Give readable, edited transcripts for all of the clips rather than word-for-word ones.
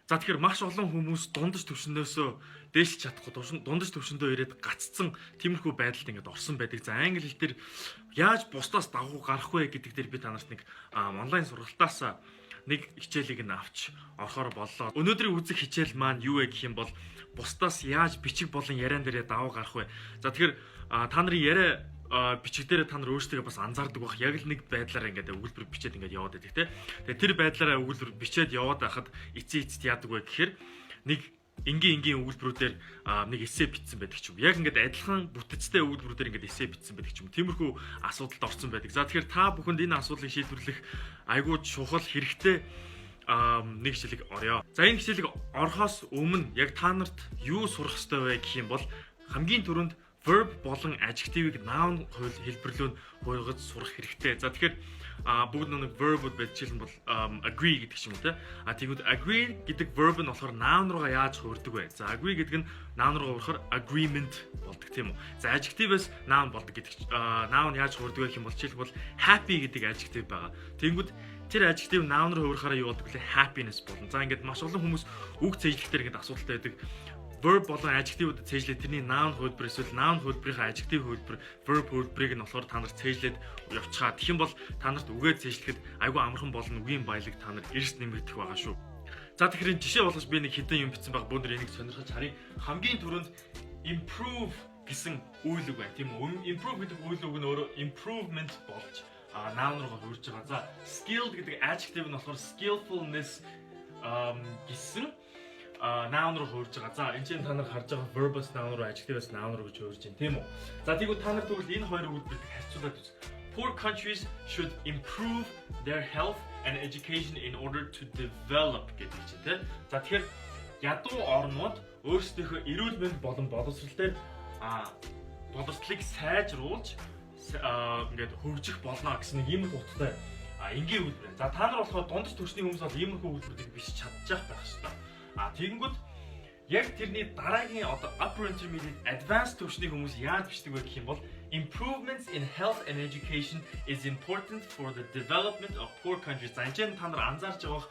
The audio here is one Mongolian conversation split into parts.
За, тэгэхээр маш олон хүмүүс дундаж төвшнөөсөө дээшилж чадахгүй, дундаж төвшөндөө ирээд гаццсан тиймэрхүү байдалд ингээд орсон байдаг. За, англи хэл дээр яаж бусдаас давуу гарах вэ гэдэг дээр би та нарт нэг онлайн сургалтаас нэг хичээлийг нь авч орохоор боллоо. Өнөөдрийн үзэх хичээл маань юу вэ гэх юм бол бусдаас яаж бичиг болон яриан дээрээ давуу гарах вэ? За, тэгэхээр та нарын яриа бичиг дээр та нар өөрсдөө бас анзаардаг байх. Яг л нэг байдлаараа ингээд өгүүлбэр бичээд ингээд яваад байдаг, те. Тэгээ тэр байдлаараа өгүүлбэр бичээд яваад байхад эцсийн эцэст яадаг вэ гэхээр нэг энгийн энгийн өгүүлбэрүүдээр нэг эссе бичсэн байдаг ч юм. Яг ингээд адилхан бүтэцтэй өгүүлбэрүүдээр ингээд эссе бичсэн байдаг ч юм. Тиймэрхүү асуудалд орсон байдаг. За, тэгэхээр та бүхэнд энэ асуудлыг шийдвэрлэх айгүй чухал, хэрэгтэй нэг хичээлийг оръё. За, энэ хичээлийг орохоос өмнө яг та нарт юу сурах ёстой вэ гэх юм бол хамгийн түрүүнд verb болон adjective-ыг noun хэлбэрлүү нь хувиргаж сурах хэрэгтэй. За, тэгэхээр бүгд нэг verb-ууд байж, жишээлбэл бол agree гэдэг ч юм уу, те. А тэгвэл agree гэдэг verb нь болохоор noun руугаа яаж хувирдаг вэ? За, agree гэдэг нь noun руугаа хувирахаар agreement болдог, тийм үү? За, adjective-ээс noun болдог гэдэг, noun яаж хувирдаг вэ гэх юм бол жишээлбэл happy гэдэг adjective байгаа. Тэгэнгүүт тэр adjective noun руу хувирахаараа юу болдог вэ? Happiness болно. За, ингээд маш олон хүмүүс үг цээжлэхдээ ингээд асуудалтай байдаг. Verb болон adjective-үүд цээжлээд тэрний noun хувилбар эсвэл noun хувилбарынхаа adjective хувилбар, verb хувилбарыг нь болохоор та нар цээжлээд явчихаа. Тэгэх юм бол та нарт үгээ цээжлэхэд айгүй амархан болно, үгийн баялаг та нар эрс нэмэгдэх байгаа шүү. За, тэгэхээр энэ жишээ болгож би нэг хэдэн юм бичсэн байгаа. Бүгд энийг сонирхож харъя. Хамгийн түрүүнд improve гэсэн үйл үг байна, тийм үү? Improve гэдэг үйл үг нь өөрөө improvement болж noun руугаа хувирж байгаа. За, skilled гэдэг adjective нь болохоор skillfulness гэсэн noun руу хувирж байгаа. За, энэ чинь та нар харж байгаа verb-ос noun руу, adjective-ос noun руу гэж хувирж байна, тийм үү? За, тэгвэл та нар тэгвэл энэ хоёр өгүүлбэрийг харьцуулаад үз. Poor countries should improve their health and education in order to develop гэдэг чинь, тийм. За, тэгэхээр ядуу орнууд өөрсдийнхөө эрүүл мэнд болон боловсрол дээр боловсролыг сайжруулж ингээд хөгжих болно гэсэн нэг иймэрхүү утгатай энгийн өгүүлбэр. За, та нар болохоор дундаж түвшний хүмүүс бол иймэрхүү өгүүлбэрийг бичиж чадчих байх хэрэгтэй. А тэгэнгүүт яг тэрний дараагийн одоо upper intermediate, advanced түвшний хүмүүс яаж бичдэг вэ гэх юм бол improvements in health and education is important for the development of poor countries. За, энэ та нар анзаарч байгаа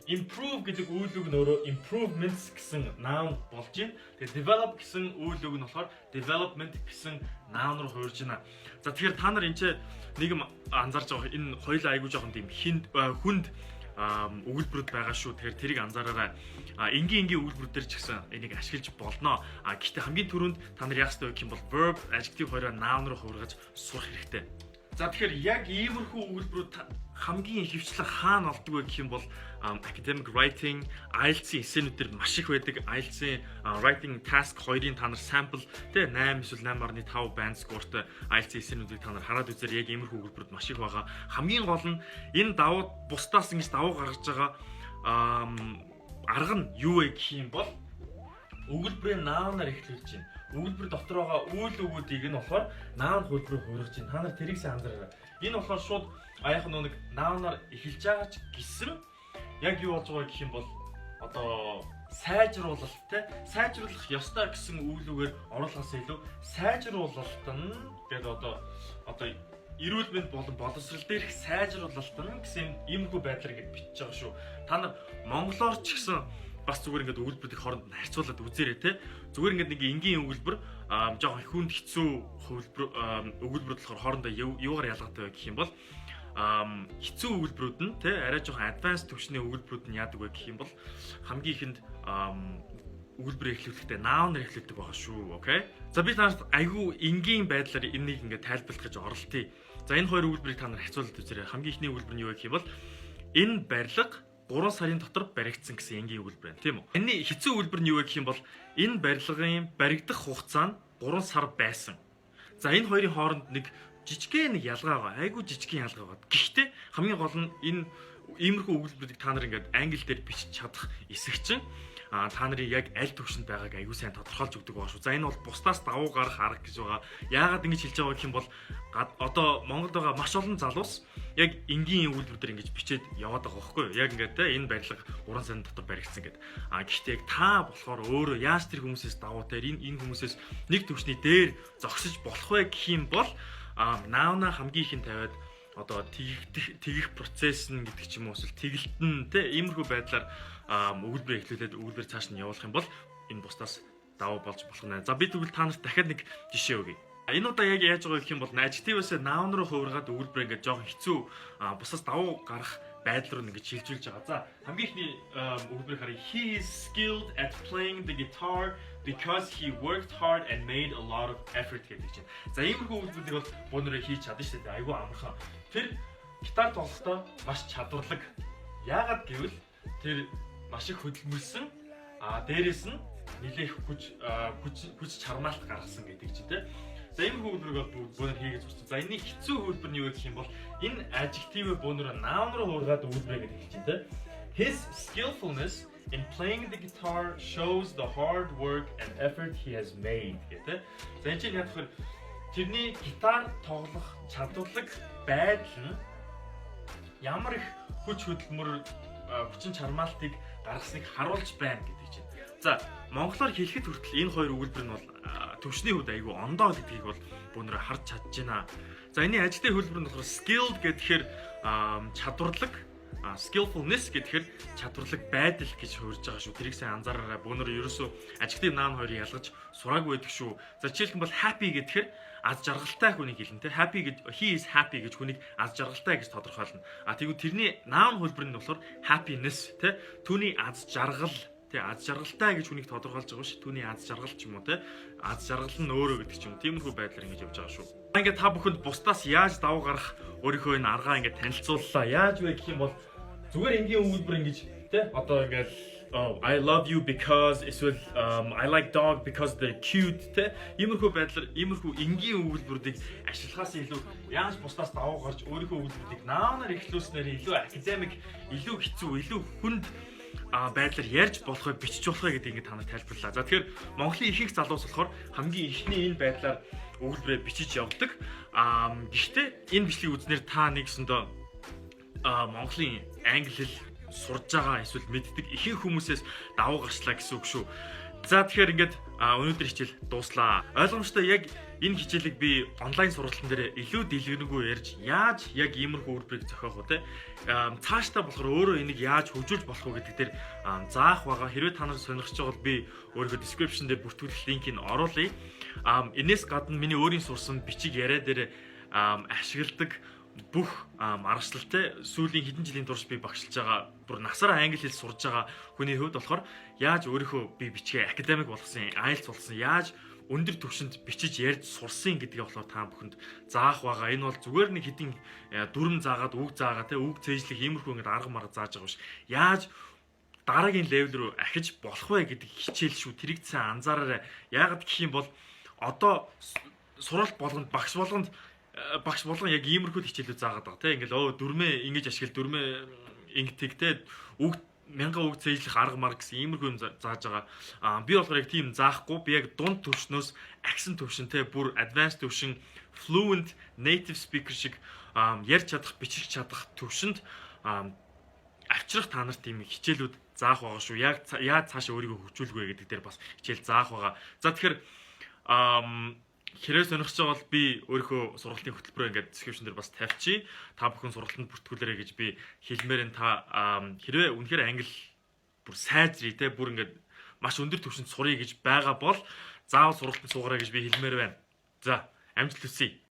improve гэдэг үйл үг нь өөрөө improvements гэсэн noun болж байна. Тэгээ develop гэсэн үйл үг нь болохоор development гэсэн noun руу хувирж байна. За, тэгэхээр та нар энэ ч нэг юм анзаарч байгаа, энэ хоёулаа айгүй жоохон тийм хинд хүнд өгүүлбэрүүд байгаа шүү. Тэгэхээр тэрийг анзаараарай. А энгийн энгийн өгүүлбэрүүд дээр ч гэсэн энийг ашиглаж болно. А гэхдээ хамгийн түрүүнд та нар яах ёстой вэ гэх юм бол verb, adjective хоёроо noun руу хувиргаж сурах хэрэгтэй. За, тэгэхээр яг иймэрхүү өгүүлбэрүүд хамгийн ихэвчлэн хаана олдог вэ гэх юм бол academic writing, IELTS-ийн эссенүүд дээр маш их байдаг. IELTS-ийн writing task 2-ын та нар sample тэ 8 эсвэл 8.5 band score-тай IELTS-ийн эссенүүдийг та нар хараад үзээр яг иймэрхүү өгүүлбэрүүд маш их байгаа. Хамгийн гол нь энэ давуу, бусдаас ингэж давуу гаргаж байгаа арга нь юу вэ гэх юм бол өгүүлбэрээ noun-аар эхлүүлж байна. Өгүүлбэр дотор байгаа үйл үгүүдийг нь болохоор noun хувилбараар хувиргаж байна. Та нар тэрийг сайн анзаараарай. Энэ болохоор шууд аяах нэг noun-аар эхэлж байгаа ч гэсэн яг юу болж байгаа гэх юм бол одоо сайжруулалт, те, сайжруулах ёстой гэсэн үйл үгээр оруулахаас илүү сайжруулалт нь гэдэг одоо эрүүл мэнд болон боловсрол дээрх сайжруулалт нь гэсэн иймэрхүү байдлаар ингэж бичиж байгаа шүү. Та нар монголоор ч гэсэн бас зүгээр ингээд өгүүлбэрүүдийг хооронд нь харьцуулаад үзээрэй, те. Зүгээр ингээд нэг энгийн өгүүлбэр, жоохон хүнд хэцүү хувилбар өгүүлбэрүүд болохоор хоорондоо юугаар ялгаатай вэ гэх юм бол хэцүү өгүүлбэрүүд нь, те, арай жоохон advanced түвшний өгүүлбэрүүд нь яадаг вэ гэх юм бол хамгийн ихэнд өгүүлбэр эхлүүлэхдээ noun-аар эхлүүлдэг байгаа шүү. Okay. За, би та нарт айгүй энгийн байдлаар энэнийг ингээд тайлбарлах гэж оролдъё. За, энэ хоёр өгүүлбэрийг та нар харьцуулаад үзээрэй. Хамгийн эхний өгүүлбэр нь юу вэ гэх юм бол энэ барилга 3 сарын дотор баригдсан гэсэн энгийн өгүүлбэр байна, тийм үү? Энэний хэцүү өгүүлбэр нь юу вэ гэх юм бол энэ барилгын баригдах хугацаа нь 3 сар байсан. За, энэ хоёрын хооронд нэг жижигхэн нэг ялгаа байгаа. Айгүй жижигхэн ялгаа байгаа. Гэхдээ хамгийн гол нь энэ иймэрхүү өгүүлбэрүүдийг та нар ингээд англи дээр бичиж чадах эсэх чинь та нарын яг аль түвшинд байгааг аягүй сайн тодорхойлж өгдөг байгаа шүү. За, энэ бол бусдаас давуу гарах арга гэж байгаа. Яагаад ингэж хэлж байгаа гэх юм бол одоо Монголд байгаа маш олон залуус яг энгийн өгүүлбэр дээр ингэж бичээд яваад байгаа байхгүй юу? Яг ингээд, те, энэ барилга 3 сарын дотор баригдсан гэдэг. А гэхдээ яг та болохоор өөрөө яаж тэр хүмүүсээс давуутай, энэ хүмүүсээс нэг түвшний дээр зогсож болох вэ гэх юм бол noun-аа хамгийн ихэнд тавиад одоо тэгэх тэгэх процесс нь гэдэг ч юм уу, эсвэл тэгэлтэн, те, иймэрхүү байдлаар өгүүлбэрээ эхлүүлээд өгүүлбэр цааш нь явуулах юм бол энэ бусдаас давуу болж болох нь. За, би тэгвэл та нарт дахиад нэг жишээ өгье. Энэ удаа яг яаж байгаа гэх юм бол adjective-ээс noun руу хувиргаад өгүүлбэр ингээд жоохон хэцүү, бусаас давуу гарах байдал руу ингээд шилжүүлж байгаа. За, хамгийн эхний өгүүлбэрийг харъя. He is skilled at playing the guitar because he worked hard and made a lot of effort гэдэг чинь. За, иймэрхүү өгүүлбэрийг бол бөөнөрөө хийж чадна шүү дээ. Айгүй амархан. Тэр гитар тоглохдоо маш чадварлаг. Яагаад гэвэл тэр маш их хөдөлмөрлсөн. А дээрэс нь нэлээх хүч хүч хүч чармаалт гаргасан гэдэг чинь, тэ. За, ийм өгүүлбэрийг бол бөөнөр хийгээд сурсан. За, энэний хэцүү хэлбэр нь юу гэх юм бол энэ adjective бөөнөр noun руу хувиргаад өгүүлбэрээ гэдэг хэлж байна, тэ. His skillfulness in playing the guitar shows the hard work and effort he has made гэдэг. За, энэ чинь яг тэгэхээр тэрний гитар тоглох чадварлаг байдал нь ямар их хүч хөдөлмөр, хүчин чармаалтыг гаргасныг харуулж байна гэдэг чинь. За, монголоор хэлэхэд хүртэл энэ хоёр өгүүлбэр нь бол төвшний хувьд айгүй ондоо гэдгийг бол бөөнөрөө харж чадж байна. За, энэний ажлын хэлбэр нь болохоор skilled гэхээр чадварлаг, skillfulness гэхээр чадварлаг байдал гэж хувирж байгаа шүү. Тэрийг сайн анзаараарай. Бөөнөрөө ерөөсөө adjective, noun хоёрыг ялгаж сураагүй байдаг шүү. За, жишээлх юм бол happy гэхээр аз жаргалтай хүнийг хэлнэ, те. Happy гэж, he is happy гэж хүнийг аз жаргалтай гэж тодорхойлно. А тэгвэл тэрний noun хэлбэр нь болохоор happiness, те. Түүний аз жаргал, те, аз жаргалтай гэж хүнийг тодорхойлж байгаа ш. Түүний аз жаргал ч юм уу, те. Аз жаргал нь өөрөө гэдэг ч юм. Тиймэрхүү байдлаар ингэж явж байгаа шүү. Ингээд та бүхэнд бусдаас яаж давуу гарах өөрийнхөө энэ аргаа ингээд танилцууллаа. Яаж вэ гэх юм бол зүгээр энгийн өгүүлбэр ингэж, те, одоо ингээд "Oh, I love you because" эсвэл "I like dog because they're cute", те, иймэрхүү байдлаар иймэрхүү энгийн өгүүлбэрүүдийг ашиглахаас илүү яаж бусдаас давуу гарч өөрийнхөө өгүүлбэрүүдийг noun-аар эхлүүлснээр илүү academic, илүү хэцүү, илүү хүнд байдлаар ярьж болох вэ, бичиж болох вэ гэдэг ингээд та нарт тайлбарлаа. За, тэгэхээр Монголын ихэнх залуус болохоор хамгийн эхний энэ байдлаар өгүүлбэрээ бичиж явдаг. Гэхдээ энэ бичлэгийг үзнээр та нэгсэндээ Монголын англи хэл сурж байгаа эсвэл мэддэг ихэнх хүмүүсээс давуу гарчлаа гэсэн үг шүү. За, тэгэхээр ингээд өнөөдөр хичээл дууслаа. Ойлгомжтой, яг энэ хичээлийг би онлайн сургалтын дээр илүү дэлгэрэнгүй ярьж, яаж яг иймэрхүү өгүүлбэрийг зохиох вэ, те, цаашдаа болохоор өөрөө энийг яаж хөгжүүлж болох вэ гэдэг дээр заах байгаа. Хэрвээ та нар сонирхож байгаа бол би өөрийнхөө description дээр бүртгүүлэх линкийг оруулъя. Энээс гадна миний өөрийн сурсан бичиг яриа дээр ашигладаг бүх аргачлалтай, сүүлийн хэдэн жилийн турш би багшилж байгаа, бүр насаараа англи хэл сурж байгаа хүний хувьд болохоор яаж өөрийнхөө би бичгээ academic болгосон, IELTS болсон, яаж өндөр түвшинд бичиж ярьж сурсан гэдгийг болохоор та бүхэнд заах байгаа. Энэ бол зүгээр нэг хэдин дүрм заагаад, үг заагаа, те, үг цээжлэх иймэрхүү ингээд арга марга зааж байгаа биш. Яаж дараагийн level рүү ахиж болох вэ гэдэг хичээл шүү. Тэрийг сайн анзаараарай. Яагаад гэх юм бол одоо сургалт болгонд, багш болгон яг иймэрхүү хичээлүүд заагаад байгаа, тийм. Ингээл өө дүрмээ ингэж ашигла, дүрмээ ингэдэг, те, үг мянган үг цээжлэх арга марга гэсэн иймэрхүү юм зааж байгаа. Аа, би болохоор яг тийм заахгүй. Би яг дунд төвшнөөс ахисан төвшин, те, бүр advanced төвшин, fluent native speaker шиг ярьж чадах, бичих чадах төвшөнд авчрах та нарт тийм хичээлүүд заах байгаа шүү. Яг яаж цаашаа өөрийгөө хөгжүүлэх вэ гэдэг дээр бас хичээл заах байгаа. За, тэгэхээр хэрэг сонирхож байгаа бол би өөрийнхөө сургалтын хөтөлбөрөө ингээд description дээр бас тавьчих. Та бүхэн сургалтанд бүртгүүлээрэй гэж би хэлмээр нь. Та хэрвээ үнэхээр англи бүр сайжрыг, те, бүр ингээд маш өндөр түвшинд сурыг гэж байгаа бол заавал сургалтанд суугаарай гэж би хэлмээр байна. За, амжилт хүсье.